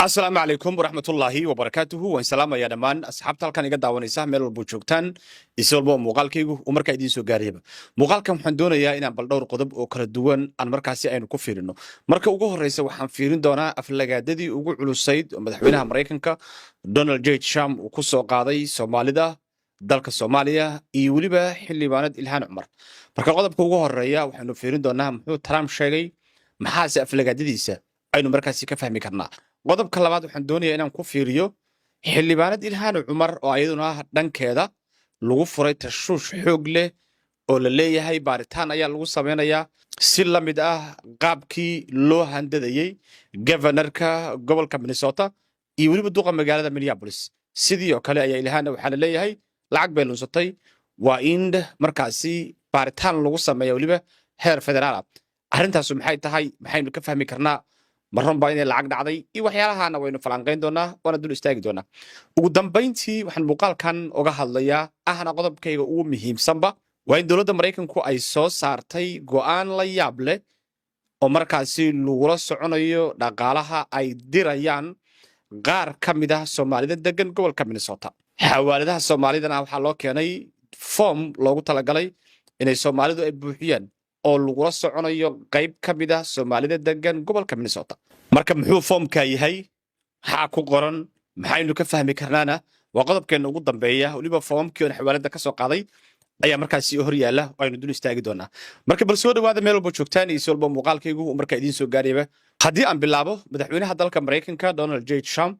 Asalaamu calaykum waraxmatullaahi wabarakaatuhu. Waan salaamayaa dhammaan asxaabta halkan iga daawanaysa meel walbo joogtaan, isi walba oo muuqaalkaygu uu markaa idiin soo gaarayaba. Muuqaalkan waxaan doonayaa inaan bal dhowr qodob oo kala duwan aan markaasi aynu ku fiirino. Marka ugu horreysa, waxaan fiirin doonaa aflagaadadii ugu culusayd oo madaxweynaha Maraykanka Donald J Trump uu ku soo qaaday Soomaalida, dalka Soomaaliya iyo weliba xildhibaanad Ilhaan Cumar. Marka qodobka ugu horeeya waxaynu fiirin doonaa muxuu Trump sheegay, maxaase aflagaadadiisa aynu markaasi ka fahmi karnaa. Qodobka labaad waxaan doonayaa inaan ku fiiriyo xildhibaanad Ilhaan Cumar oo ayaduna dhankeeda lagu furay tashuush xoog leh oo la leeyahay baaritaan ayaa lagu samaynayaa, si la mid ah qaabkii loo handadayey governorka gobolka Minnesota iyo weliba duqa magaalada Minneapolis. Sidii oo kale ayaa Ilhaanna waxaa la leeyahay lacag bay lunsatay, waa in markaasi baaritaan lagu sameeya weliba heer federaal ah. Arrintaasu maxay tahay? Maxaynu ka fahmi karnaa? Ma run baa inay lacag dhacday? Iyo waxyaalahaana waynu falanqayn doonaa, waana dul istaagi doonaa. Ugu dambayntii, waxaan muuqaalkan uga hadlayaa, ahna qodobkayga ugu muhiimsanba, waa in dowladda Maraykanku ay soo saartay go'aan la yaab leh oo markaasi lagula soconayo dhaqaalaha ay dirayaan qaar ka mid ah Soomaalida degan gobolka Minnesota. Xawaaladaha Soomaalidana waxaa loo keenay foom loogu talagalay inay Soomaalidu ay buuxiyaan oo lagula soconayo qayb ka mid ah Soomaalida degan gobolka Minnesota. Marka muxuu foomka yahay? Maxaa ku qoran? Maxaynu ka fahmi karnaana waa qodobkeenna ugu dambeeya. Weliba foomkii oon xawaalada ka soo qaaday ayaa markaasi hor yaalla oo aynu dul istaagi doonaa. Marka bal soo dhawaada meel walba joogtaan iyo si walba muuqaalkaygu uu markaa idiin soo gaarayaba. Haddii aan bilaabo, madaxweynaha dalka Maraykanka Donald J Trump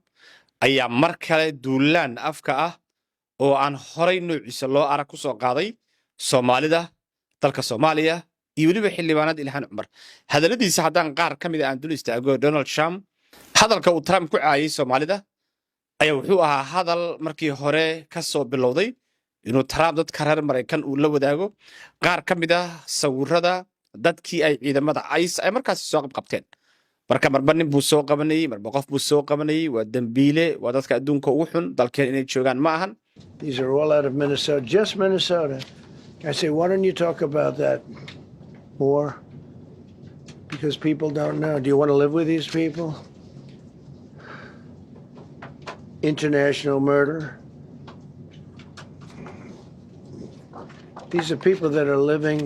ayaa mar kale duulaan afka ah oo aan horay noociisa loo arag ku soo qaaday Soomaalida, dalka Soomaaliya iyo weliba xildhibaanada Ilhaan Cumar. Hadalladiisa haddaan qaar ka mid a aan dul istaago, Donald Trump, hadalka uu Trump ku caayay Soomaalida ayaa wuxuu ahaa hadal markii hore ka soo bilowday inuu Trump dadka reer Maraykan uu la wadaago qaar ka mid ah sawirada dadkii ay ciidamada ICE ay markaasi soo qabqabteen. Marka marba nin buu soo qabanayey, marba qof buu soo qabanayey. Waa dembiile, waa dadka adduunka ugu xun, dalkeen inay joogaan ma ahan. These are all out of Minnesota, just Minnesota. I say, "Why don't you talk about that more?" Because people don't know. Do you want to live with these people? International murder. These are people that are living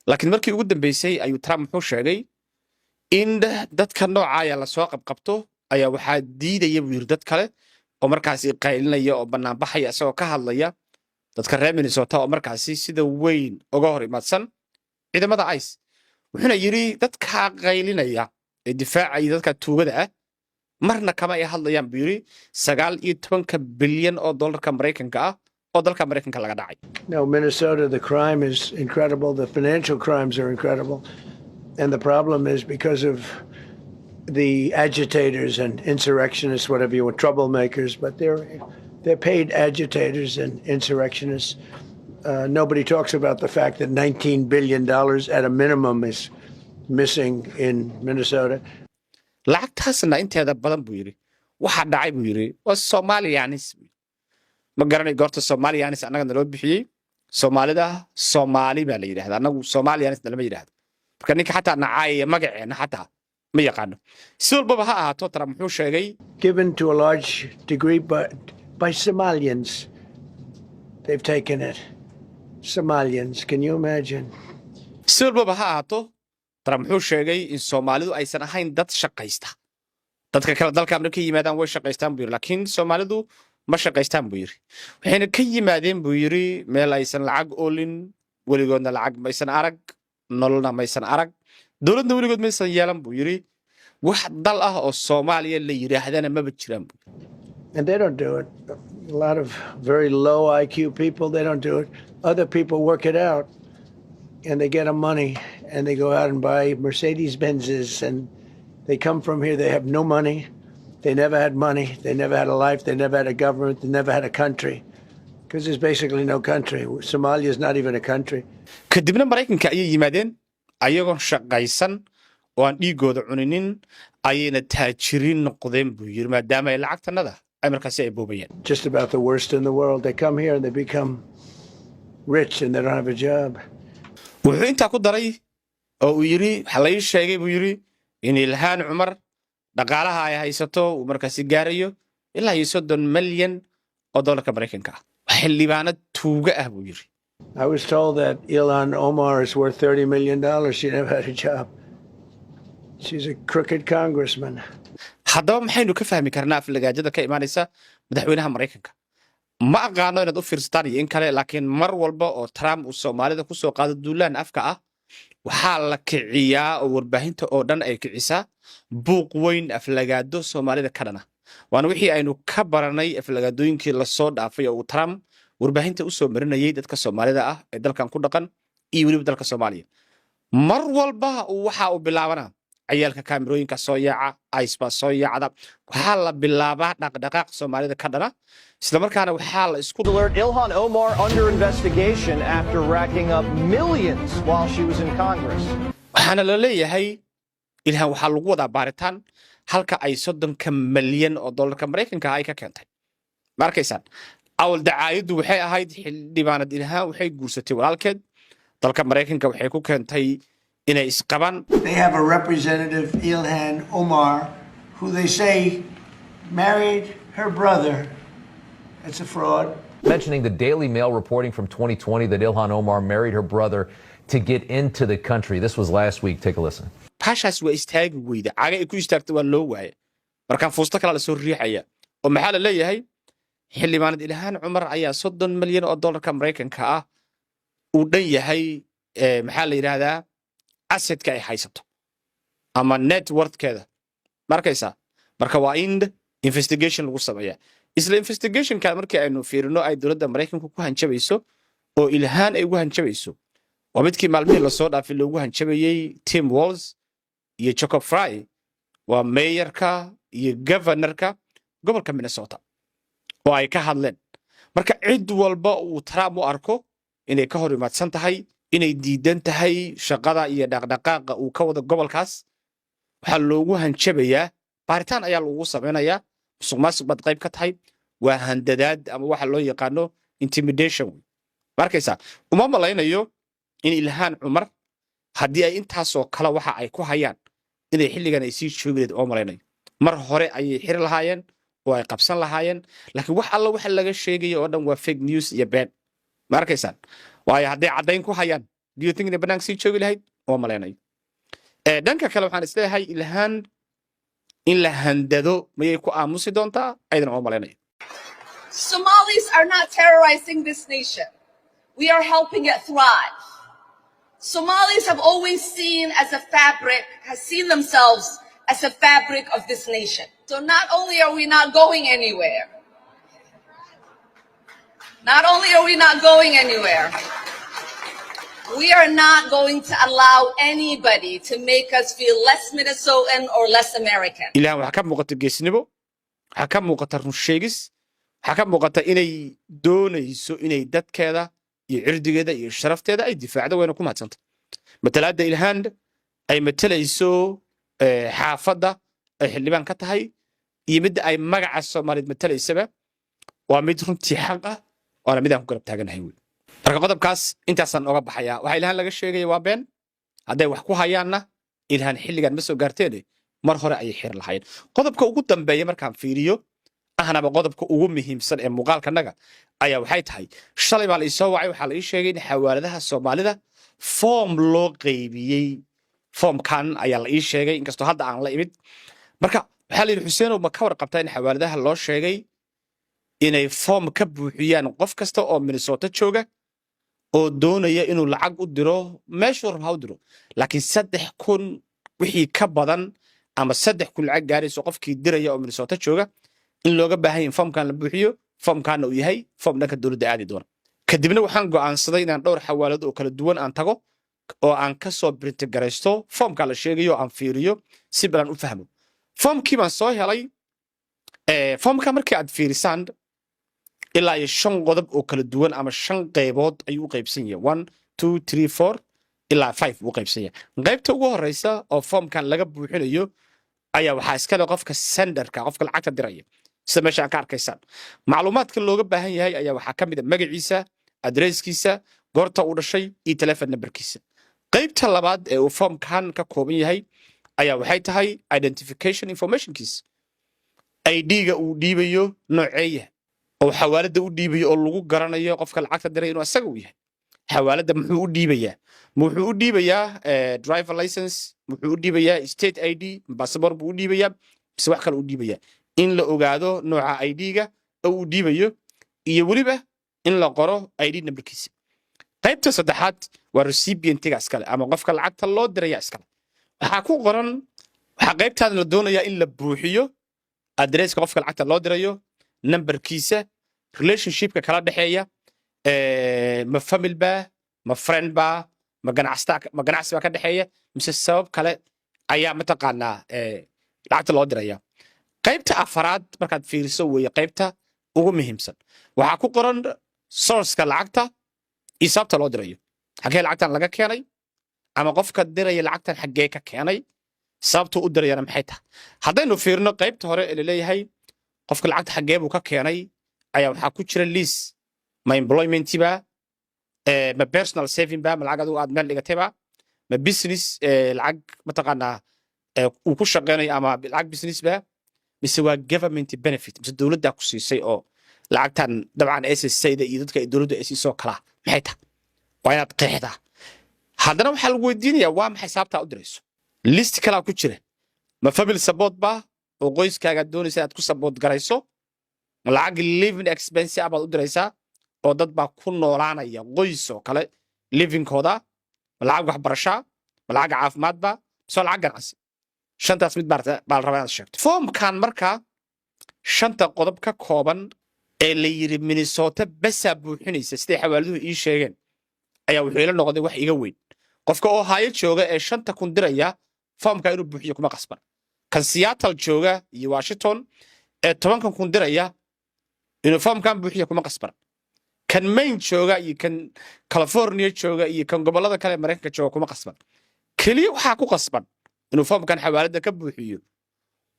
Laakiin markii ugu dambeysay ayuu Trump wuxuu sheegay in dadka noocaaya lasoo qabqabto ayaa waxaa diidaya, buu yiri, dad kale oo markaasi qaylinaya oo banaanbaxaya, isagoo ka hadlaya dadka reer Minnesota oo markaasi sida weyn uga hor imaadsan ciidamada ICE. Wuxuuna yidhi dadkaa qaylinaya ee difaacaya dadka tuugada ah marna kama ay hadlayaan, buu yidhi, 19-ka bilyan oo dollarka Maraykanka ah oo dalka Maraykanka laga dhacay. No, Minnesota, the crime is incredible. The financial crimes are incredible. And the problem is because of the agitators and insurrectionists, whatever you want, troublemakers, but they're paid agitators and insurrectionists. Nobody talks about the fact that $19 billion at a minimum is missing in Minnesota. Lacagtaasna inteeda badan, buu yidhi, waxaa dhacay, buu yidhi, waa Somalians. Ma garanay goorta Somalians annaga naloo bixiyey. Soomaalida Soomaali baa la yidhahda, annagu Somalians nalama yidhahdo. Marka ninka xataa nacaayaya magaceenna xataa ma yaqaano. Si walbaba ha ahaato, Trump muxuu sheegay? Given to a large degree by Somalians. They've taken it. Somalians, can you imagine? Si walbaba ha ahaato, Trump muxuu sheegay in Soomaalidu aysan ahayn dad shaqaysta. Dadka kale dalka markay yimaadaan way shaqaystaan, buu yidhi, laakiin Soomaalidu ma shaqaystaan, buu yidhi. Waxayna ka yimaadeen, buu yidhi, meel aysan lacag oolin, weligoodna lacag maysan arag, nololna maysan arag, dowladna weligood maysan yeelan, buu yidhi. Wax dal ah oo Soomaaliya la yidhaahdana maba jiraan, buu. And they don't do it. A lot of very low IQ people, they don't do it. Other people work it out and they get them money and they go out and buy Mercedes Benzes and they come from here. They have no money. They never had money. They never had a life. They never had a government. They never had a country. Because there's basically no country. Somalia is not even a country. Kadibna Maraykanka ayay yimaadeen ayagoon shaqaysan oo aan dhiigooda cuninin ayayna taajiriin noqdeen, buu yidhi, maadaama ay lacagtanada ay markaasi ay boobayeen. Just about the worst in the world. They come here and they become rich and they don't have a job. Wuxuu intaa ku daray oo uu yidhi, waxaa la ii sheegay, buu yidhi, in Ilhaan Cumar Dhaqaalaha ay haysato uu markaasi gaarayo ilaa iyo 30 malyan oo dollarka Maraykanka ah. Xildhibaanad tuuga ah buu yiri. I was told that Ilhan Omar is worth $30 million. She never had a job. She's a crooked congressman. Haddaba maxaynu ka fahmi karnaa aflagaajada ka imaanaysa madaxweynaha Maraykanka? Ma aqaano inaad u fiirsataan iyo in kale, laakiin mar walba oo Trump uu Soomaalida kusoo qaado duulaan afka ah, waxaa la kiciyaa oo warbaahinta oo dhan ay kicisaa buuq weyn, aflagaado Soomaalida ka dhana. Waana wixii aynu ka baranay aflagaadooyinkii lasoo dhaafay oo uu Trump warbaahinta usoo marinayay dadka Soomaalida ah ee dalkan ku dhaqan iyo weliba dalka Soomaaliya. Mar walba waxa uu bilaabana ciyaalka kaamirooyinka soo yaaca, ICE baa soo yaacda, waxaa la bilaabaa dhaqdhaqaaq Soomaalida ka dhana, islamarkaana waxaa la isku Alert: Ilhan Omar under investigation after racking up millions while she was in Congress. Waxaana la leeyahay Ilhaan waxaa lagu wadaa baaritaan halka ay 30-ka malyan oo dollarka Maraykanka ay ka keentay. Ma arkaysaan, awal dacaayaddu waxay ahayd xildhibaanad Ilhaan waxay guursatay walaalkeed, dalka Maraykanka waxay ku keentay inay isqabaan. They have a representative, Ilhan Omar, who they say married her brother. It's a fraud. Mentioning the Daily Mail reporting from 2020 that Ilhan Omar married her brother to get into the country. This was last week. Take a listen. Baashaas waa istaagi weyda, caga ay ku istaagta waa loo waaya. Markaan fuusto kala lasoo riixaya oo maxaa la leeyahay? Xildhibaanad Ilhaan Cumar ayaa 30 milyan oo dollarka Maraykanka ah uu dhan yahay, maxaa la yidhaahdaa, assetka ay haysato ama net worthkeeda. Ma arkaysaa? Marka waa in investigation lagu sameeyaa. Isla investigationka markii aynu fiirino ay dowladda Maraykanku ku hanjabayso oo Ilhaan ay ugu hanjabayso, waa midkii maalmihii lasoo dhaafay loogu hanjabayey Tim Walz iyo Jacob Frey, waa mayorka iyo governorka gobolka Minnesota, oo ay ka hadleen. Marka cid walba uu Trump u arko inay ka hor imaadsan tahay, inay diidan tahay shaqada iyo dhaqdhaqaaqa uu ka wado gobolkaas, waxaa loogu hanjabayaa, baaritaan ayaa lagu samaynayaa, musuq maasuq baad qayb ka tahay. Waa handadaad ama waxa loo yaqaano intimidation. Ma arkaysaa? Uma malaynayo in Ilhaan Cumar haddii ay intaasoo kale waxa ay ku hayaan inay xilligan ay sii joogi lahayd. Uma malaynayo. Mar hore ayay xiri lahaayeen oo ay qabsan lahaayeen, laakiin wax alla waxa laga sheegaya oo dhan waa fake news iyo been. Ma arkaysaan? Waayo, hadday caddayn ku hayaan, do you think inay bannaanka sii joogi lahayd? Uma malaynayo. Dhanka kale waxaan isleeyahay, Ilhaan in la handado mayay ku aamusi doontaa? Ayadana uma malaynayo. Somalis are not terrorizing this nation. We are helping it thrive. Somalis have always seen as a fabric, has seen themselves as a fabric of this nation. So not only are we not going anywhere, not only are we not going anywhere, we are not going to allow anybody to make us feel less Minnesotan or less American. Ilhaan waxaa ka muuqata geesnimo, waxaa ka muuqata run sheegis, waxaa ka muuqata inay doonayso inay dadkeeda iyo cirdigeeda iyo sharafteeda ay difaacdo, wayna ku mahadsanta. Matalaadda Ilhaan ay matalayso xaafadda ay xildhibaan ka tahay iyo midda ay magaca Soomaaliyeed matalaysaba waa mid runtii xaq ah, waana mid aan ku garab taaganahay wey. Marka qodobkaas intaasaan oga baxayaa. Waxaa Ilhaan laga sheegaya waa been. Hadday wax ku hayaanna, Ilhaan xilligan ma soo gaarteene, mar hore ayay xiri lahaayeen. Qodobka ugu dambeeya markaan fiiriyo, ahnaba qodobka ugu muhiimsan ee muuqaalkanaga, ayaa waxay tahay shalay baa la isoo wacay. Waxaa la ii sheegay in xawaaladaha Soomaalida foom loo qaybiyey. Foomkan ayaa la ii sheegay, inkastoo hadda aan la imid. Marka waxaa la yidhi, "Xuseenow, ma ka warqabtaa in xawaaladaha loo sheegay inay foom ka buuxiyaan qof kasta oo Minnesota jooga oo doonaya inuu lacag u diro meeshuu rabo ha u diro, laakiin 3,000 wixii ka badan ama 3,000 lacag gaarayso qofkii diraya oo Minnesota jooga in looga baahan yahay in foomkan la buuxiyo, foomkaana uu yahay foom dhanka dowladda aadi doona?" Kadibna waxaan go'aansaday inaan dhowr xawaalad oo kala duwan aan tago oo aan ka soo print garaysto foomka la sheegayo, aan fiiriyo si balan u fahmo. Foomkii baan soo helay. Foomka markii aad fiirisaan, ilaa iyo shan qodob oo kala duwan ama shan qaybood ayuu u qaybsan yahay. One, two, three, four ilaa five buu u qaybsan yahay. Qaybta ugu horeysa oo foomkan laga buuxinayo ayaa waxaa iskale qofka senderka, qofka lacagta diraya. Sida meesha aan ka arkaysaan, macluumaadka looga baahan yahay ayaa waxaa ka mid a magaciisa, adresskiisa, goorta uu dhashay iyo telefon numberkiisa. Qaybta labaad ee uu foomkan ka kooban yahay Ayaa waxay tahay identification informationkiis, ID-ga uu dhiibayo nooceeya oo xawaaladda u dhiibayo oo lagu garanayo qofka lacagta diray inuu asaga u yahay. Xawaaladda muxuu u dhiibayaa? Muxuu u dhiibayaa driver license? Muxuu u dhiibayaa state ID? Passport buu u dhiibayaa mise wax kale u dhiibayaa? In la ogaado nooca ID-ga oo uu dhiibayo iyo weliba in la qoro ID numberkiisa. Qaybta saddexaad waa recipientiga iskale ama qofka lacagta loo diraya iskale. Waxaa ku qoran, waxaa qaybtaada la doonayaa in la buuxiyo adresska qofka lacagta loo dirayo, numberkiisa, relationshipka kala dhexeeya, ma family ba, ma friend ba, ma ganacsata, ma ganacsi baa ka dhexeeya, mise sabab kale ayaa mataqaanaa lacagta loo diraya. Qaybta afaraad markaad fiiriso weeye qaybta ugu muhiimsan. Waxaa ku qoran sourceka lacagta iyo sababta loo dirayo. Xaggee lacagtan laga keenay ama qofka diraya lacagtan xaggee ka keenay, sababtuu u dirayana maxay tahay? Haddaynu fiirino qaybta hore ee laleeyahay qofka lacagta xaggee buu ka keenay, ayaa waxaa ku jira liis: ma employment ba, ma personal saving ba, ma lacag adigu aad meel dhigatay ba, ma business, lacag mataqaanaa uu ku shaqeynayo ama lacag business ba, mise waa government benefit, mise dowladdaa ku siisay oo lacagtan dabcan SSA-da iyo dadka ay dowladdu ay siisoo kalaa, maxay tahay? Waa inaad qeexdaa. Haddana waxaa lagu weydiinayaa waa maxay sababtaa u dirayso. List kalaa ku jira: ma family support ba oo qoyskaaga doonaysa inaad ku support garayso, ma lacag living expense ah baad u diraysaa oo dad baa ku noolaanaya qoys oo kale livingkooda, ma lacag waxbarashaa, ma lacag caafimaad ba, mise waa lacag ganacsi? Shantaas mid baa la rabaa inaad sheegto. Foomkan marka shanta qodob ka kooban ee la yidhi Minnesota basaa buuxinaysa, siday xawaaladuhu ii sheegeen, ayaa wuxuu ila noqday wax iga weyn. Qofka Ohio jooga ee 5,000 diraya foomka inuu buuxiyo kuma qasban. Kan Seattle jooga iyo Washington ee 10,000 diraya inuu foomkan buuxiyo kuma qasban. Kan Maine jooga iyo kan California jooga iyo kan gobollada kale ee Maraykanka jooga kuma qasban. Keliya waxaa ku qasban inuu foomkan xawaaladda ka buuxiyo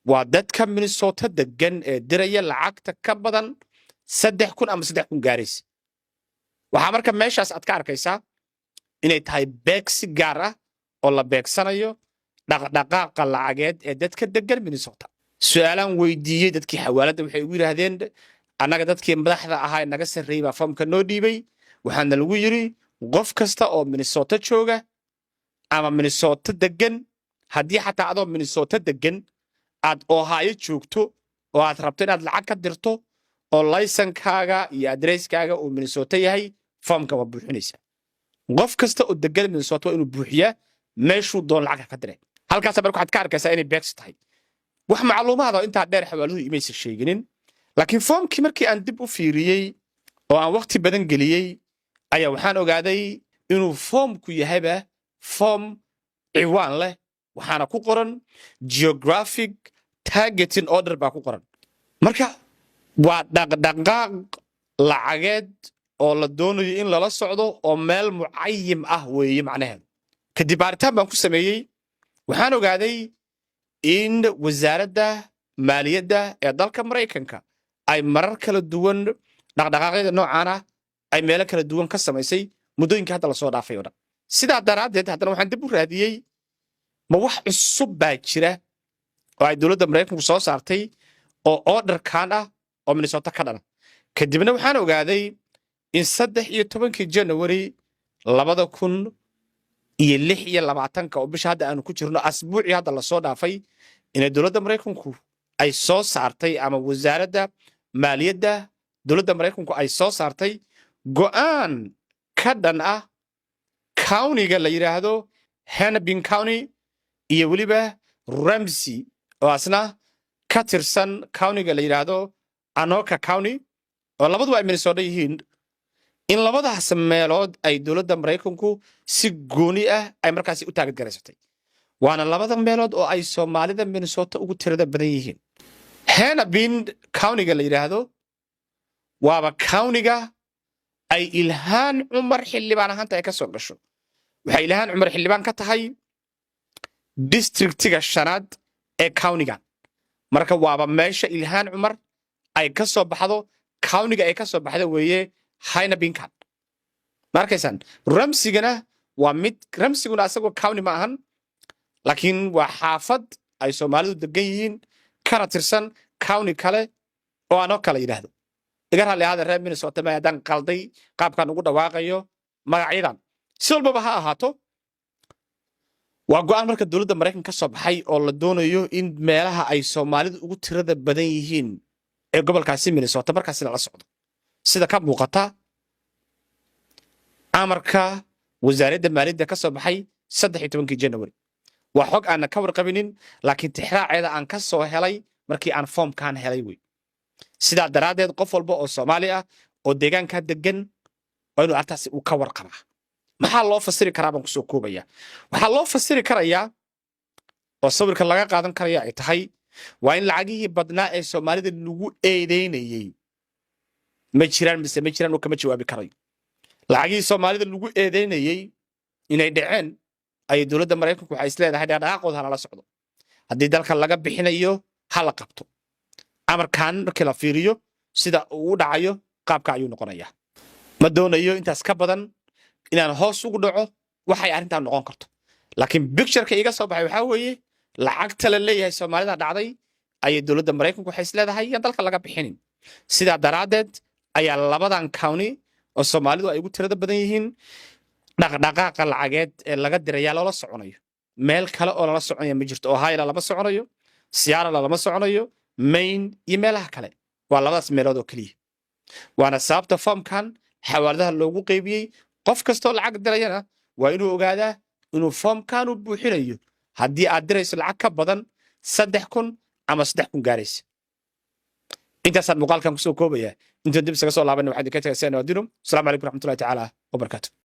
waa dadka Minnesota degan ee diraya lacagta ka badan 3,000 ama 3,000 gaaraysa. Waxaa marka meeshaas aad ka arkaysaa inay tahay beegsi gaar ah oo la beegsanayo dhaqdhaqaaqa lacageed ee dadka degan Minnesota. Su-aalaan weydiiyey dadkii xawaaladda, waxay ugu yidhaahdeen: annaga dadkii madaxda ahaa ee naga sarreeyey baa foomka noo dhiibay. Waxaana lagu yidhi qof kasta oo Minnesota jooga ama Minnesota degan, haddii xataa adoo Minnesota degan aad Ohio joogto oo aad rabto inaad lacag ka dirto oo laysankaaga iyo adresskaaga uu Minnesota yahay, foomka waa buuxinaysa. Qof kasta oo degan Minnesota waa inuu buuxiyaa, meeshuu doon lacag ka diray. Halkaasa marka waxaad ka arkaysaa inay beegsi tahay. Wax macluumaad oo intaa dheer xawaaluhu imaysan sheeginin, laakiin foomkii markii aan dib u fiiriyey oo aan waqti badan geliyey ayaa waxaan ogaaday inuu foomku yahayba foom ciwaan leh. Waxaana ku qoran geographic targeting order baa ku qoran. Marka waa dhaqdhaqaaq lacageed oo la doonayo in lala socdo oo meel mucayim ah weeye macnaheedu. Kadib baaritaan baan ku sameeyey, waxaan ogaaday in Wasaaradda Maaliyadda ee dalka Maraykanka ay marar kala duwan dhaqdhaqaaqyada noocaan ah ay meelo kala duwan ka samaysay muddooyinkii hadda lasoo dhaafay oo dhan. Sidaa daraaddeed haddana waxaan dib u raadiyey: ma wax cusub baa jira oo ay dowladda Maraykanku soo saartay oo orderkan ah oo Minnesota ka dhana? Kadibna waxaan ogaaday in 13-kii January 2026-ka, oo bisha hadda aanu ku jirno, asbuucii hadda lasoo dhaafay, inay dowladda Maraykanku ay soo saartay ama Wasaaradda Maaliyadda dowladda Maraykanku ay soo saartay go'aan ka dhan ah countyga la yidhaahdo Hennepin County iyo weliba Ramsey oo asna ka tirsan countyga la yidhaahdo Anoka County, oo labaduba ay Minnesota yihiin, in labadaas meelood ay dowladda Maraykanku si gooni ah ay markaasi u target garaysatay, waana labada meelood oo ay Soomaalida Minnesota ugu tirada badan yihiin. Hennepin Countyga la yidhaahdo waaba countyga ay Ilhaan Cumar xildhibaan ahaanta ay ka soo gasho. Waxay Ilhaan Cumar xildhibaan ka tahay districtiga shanaad ee countygan. Marka waaba meesha Ilhaan Cumar ay ka soo baxdo, countyga ay ka soo baxdo weeye Hennepinkan. Ma arkaysaan? Ramsigana waa mid, Ramsiguna asagoo county ma ahan. Laakiin waa xaafad ay Soomaalidu degan yihiin, kana tirsan county kale oo anoo kale yidhaahdo. Iga raalli ahaada, reer Minnesota, ma haddaan qalday qaabkaan ugu dhawaaqayo magacyadan. Si walbaba ha ahaato, waa go'aan marka dowladda Maraykanka ka soo baxay oo la doonayo in meelaha ay Soomaalidu ugu tirada badan yihiin ee gobolkaasi Minnesota markaasi lala socdo. Sida ka muuqata amarka Wasaaradda Maaliyadda ka soo baxay 13-kii January, waa xog aanan ka warqabinin, laakiin tixraaceeda aan ka soo helay markii aan foomkan helay wey. Sidaa daraaddeed, qof walba oo Soomaali ah oo deegaankaa degan waa inuu arrintaasi uu ka warqabaa. Maxaa loo fasiri karaa baan kusoo koobaya. Waxaa loo fasiri karayaa oo sawirka laga qaadan karaya ay tahay waa in lacagihii badnaa ee Soomaalida lagu eedeynayey ma jiraan mise ma jiraan, uu kama jawaabi karayo. Lacagihii Soomaalida lagu eedeynayey inay dhaceen ayay dowladda Maraykanku waxay isleedahay dhaqdhaqaaqooda ha lala socdo, haddii dalka laga bixinayo ha la qabto. Amarkan markii la fiiriyo sida uu u dhacayo, qaabka ayuu noqonayaa. Ma doonayo intaas ka badan inaan hoos ugu dhaco waxay arrintan noqon karto, laakiin pictureka iga soo baxay waxaa weeye lacagta la leeyahay Soomaalida dhacday ayay dowladda Maraykanku waxay isleedahay yaan dalka laga bixinin. Sidaa daraaddeed ayaa labadan county oo Soomaalidu ay ugu tirada badan yihiin dhaqdhaqaaqa lacageed ee laga dirayaa loola soconayo. Meel kale oo lala soconaya ma jirto. Ohio lama soconayo, Seattle lama soconayo, Maine iyo meelaha kale. Waa labadaas meelood oo keliya, waana sababta foomkan xawaaladaha loogu qeybiyey. Qof kastoo lacag dirayana waa inuu ogaadaa inuu foomkan u buuxinayo haddii aad dirayso lacag ka badan 3,000 ama 3,000 gaaraysa. Intaasaan muuqaalkan kusoo koobaya. Intaan dib isaga soo laabanay, waxaan idinka tagay. Adino asalaamu calaykum raxmatullahi tacaala wabarakaatu.